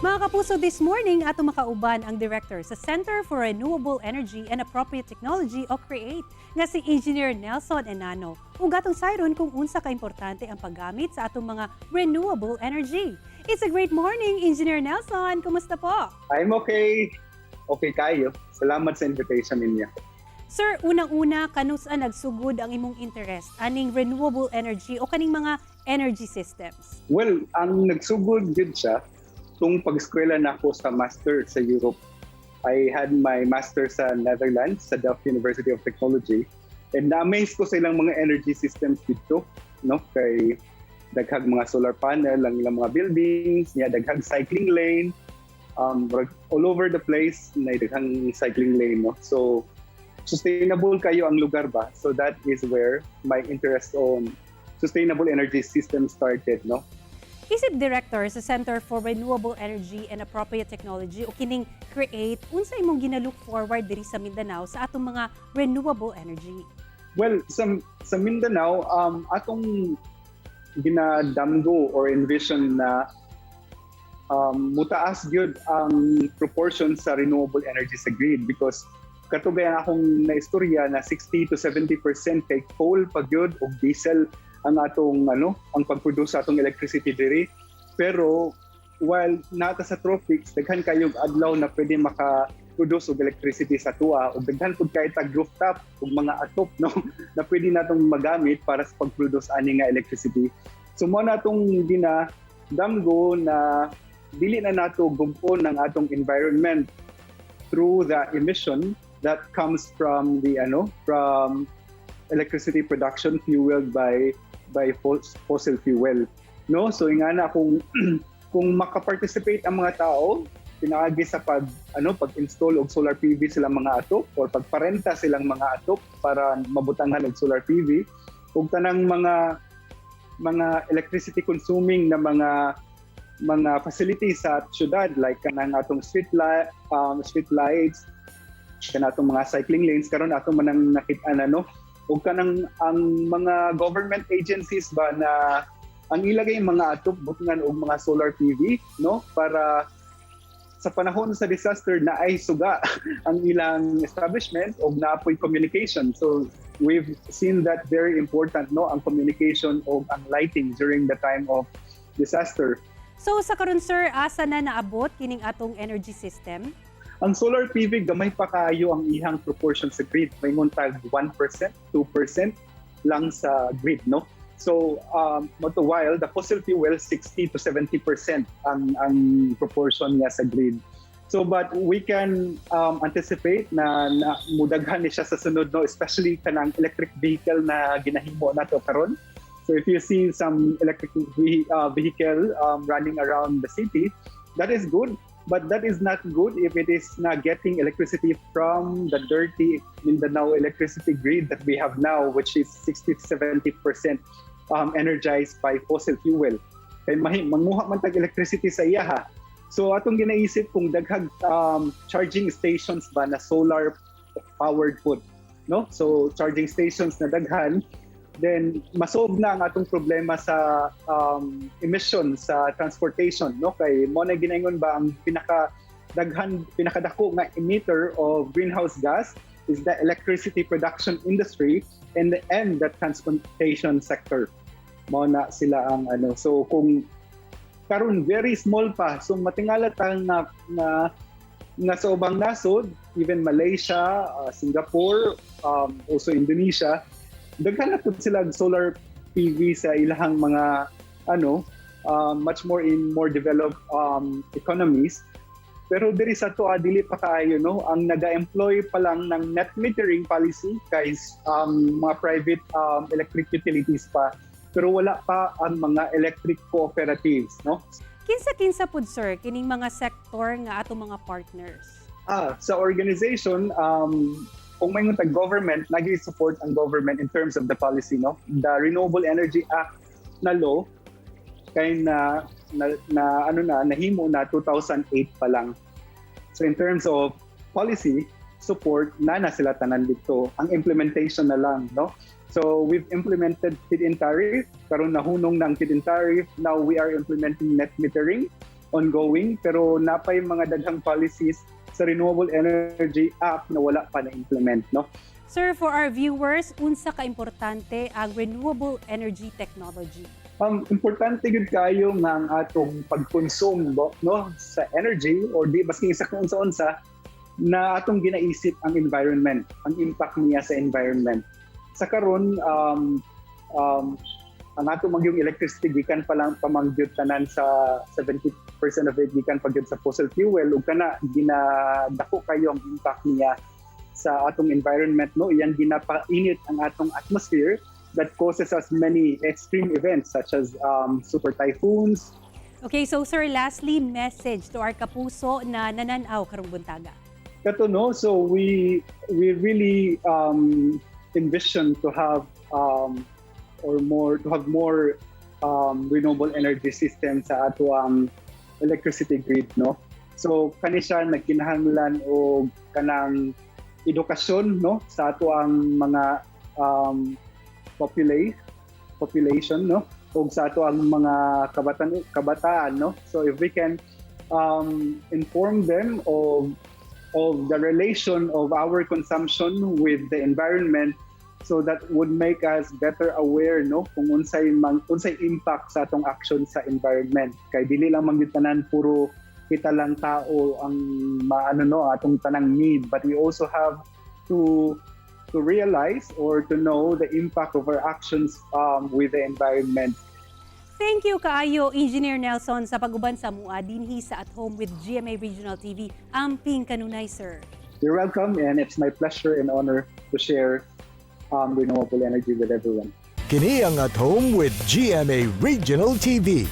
Mga kapuso, this morning ato makauban ang director sa Center for Renewable Energy and Appropriate Technology o CREATE nga si Engineer Nelson Enano. Ug atong sayron kung unsa ka importante ang paggamit sa atong mga renewable energy. It's a great morning, Engineer Nelson. Kumusta po? I'm okay. Okay kaayo. Salamat sa invitation ninyo. Sir, unang-una, kanus-a nagsugod ang imong interest aning renewable energy o kaning mga energy systems? Well, ang nagsugod gyud siya tung pag-eskwela nako sa master sa Europe. I had my master sa Netherlands, sa Delft University of Technology. And na-amaze ko sa ilang mga energy systems dito, no? Kay daghag mga solar panel ang ilang mga buildings, niya daghag cycling lane, all over the place na daghang cycling lane, no? So sustainable kaayo ang lugar ba? So that is where my interest on sustainable energy system started, no? Isip director sa Center for Renewable Energy and Appropriate Technology o kining CREATE, unsa imong gina-look forward diri sa Mindanao sa atong mga renewable energy? Well, sa Mindanao, atong ginadamgo or envision na mutaas gyud ang proportion sa renewable energy sa grid because kato gaya akong naistorya na 60 to 70% kay coal pa gyud o diesel ang atong ano, ang pag-produce sa atong electricity diri. Pero while naa ta sa tropics, daghan kayog adlaw na pwede maka produce og electricity sa atoa ug daghan pud kay tag rooftop ug mga atop, no, na pwede natong magamit para sa pag-produce ani nga electricity. So mao na atong gina damgo na dili na nato gub-on ang atong environment through the emission that comes from the ano, from electricity production fueled by fossil fuel, no? So ingana, kung makaparticipate ang mga tao pinaagi sa pag ano, pag-install og solar PV silang mga atop or pagparenta silang mga atop para mabutangan og solar PV ug tanang mga electricity consuming na mga facilities sa syudad like kanang atong street lights, kanang atong mga cycling lanes karon ato man ang nakit-an, ano, ug kanang ang mga government agencies ba na ang ilagay mga atop butangan og mga solar PV, no, para sa panahon sa disaster naay suga ang ilang establishment og naa poy communication. So we've seen that very important, no, ang communication o ang lighting during the time of disaster. So sa karon, sir, asa na naabot kining atong energy system? Ang solar PV, gamay pa kaayo ang ihang proportion sa grid. Maingon tag 1%, 2% lang sa grid, no? So, while the fossil fuel, 60 to 70% ang proportion niya sa grid. So, but we can anticipate na mudaghan ni siya sa sunod, no? Especially kanang electric vehicle na ginahimo nato karon. So, if you see some electric vehicle running around the city, that is good. But that is not good if it is not getting electricity from the dirty Mindanao electricity grid that we have now, which is 60 to 70% energized by fossil fuel. Kay manguha man tag electricity sa iya ha. So atong ginaisip kung daghag charging stations ba na solar powered pud, no? So charging stations na daghan, then masolve na ang atong problema sa emission sa transportation, no? Kay mao na ginaingon ba, ang pinaka daghan, pinakadako nga emitter of greenhouse gas is the electricity production industry and the transportation sector. Mao na sila ang ano. So kung karon very small pa, so matingala ta nga sa ubang nasod, even Malaysia, Singapore, also Indonesia, daghan na pud sila og solar PV sa ilahang mga ano, much more in more developed economies. Pero diri sa ato, dili pa kaayo, no? Ang naga-employ pa lang ng net metering policy kay mga private electric utilities pa, pero wala pa ang mga electric cooperatives, no? Kinsa-kinsa pud, sir, kining mga sektor nga atong mga partners? Ah, sa organization, kung may tag government, nag-support ang government in terms of the policy, no? The Renewable Energy Act na law kay na ano na nahimo na 2008 pa lang. So in terms of policy support na sila tanan dito. Ang implementation na lang, no? So we've implemented feed-in tariff, karon nahunong na ang feed-in tariff. Now we are implementing net metering. ongoing, pero napay mga daghang policies sa Renewable Energy Act na wala pa na-implement, no? Sir, for our viewers, unsa ka importante ang renewable energy technology? Importante gyud kayo nga ang atong pagkonsume, no, sa energy or di baski sa kung unsa-unsa na atong ginaisip ang environment, ang impact niya sa environment. Sa karon, ang ato man gyung electricity gikan pa lang pa man gyud tanan sa 70% of it gikan pa gyud sa fossil fuel, ug kana ginadako kayo ang impact niya sa atong environment, no? Iyang ginapainit ang atong atmosphere that causes us many extreme events such as super typhoons. Okay, so sir, lastly, message to our kapuso na nananaw karong buntaga. Kato, no, so we really envision to have or more to have more renewable energy systems sa atoang electricity grid, no? So kani siya nagkinahanglan og kanang edukasyon, no, sa atoang mga population, no, ug sa atoang mga kabataan, no? So if we can inform them of the relation of our consumption with the environment, so that would make us better aware, no, kung unsay impact sa atong action sa environment, kay dili lang man gyud tanan puro kita lang tao ang maano, no, atong tanang need, but we also have to realize or to know the impact of our actions with the environment. Thank you kaayo, Engineer Nelson, sa pag-uban sa amua dinhi sa At Home with GMA Regional TV. Amping kanunay, sir. You're welcome, and it's my pleasure and honor to share renewable energy with everyone. Kini ang At Home with GMA Regional TV.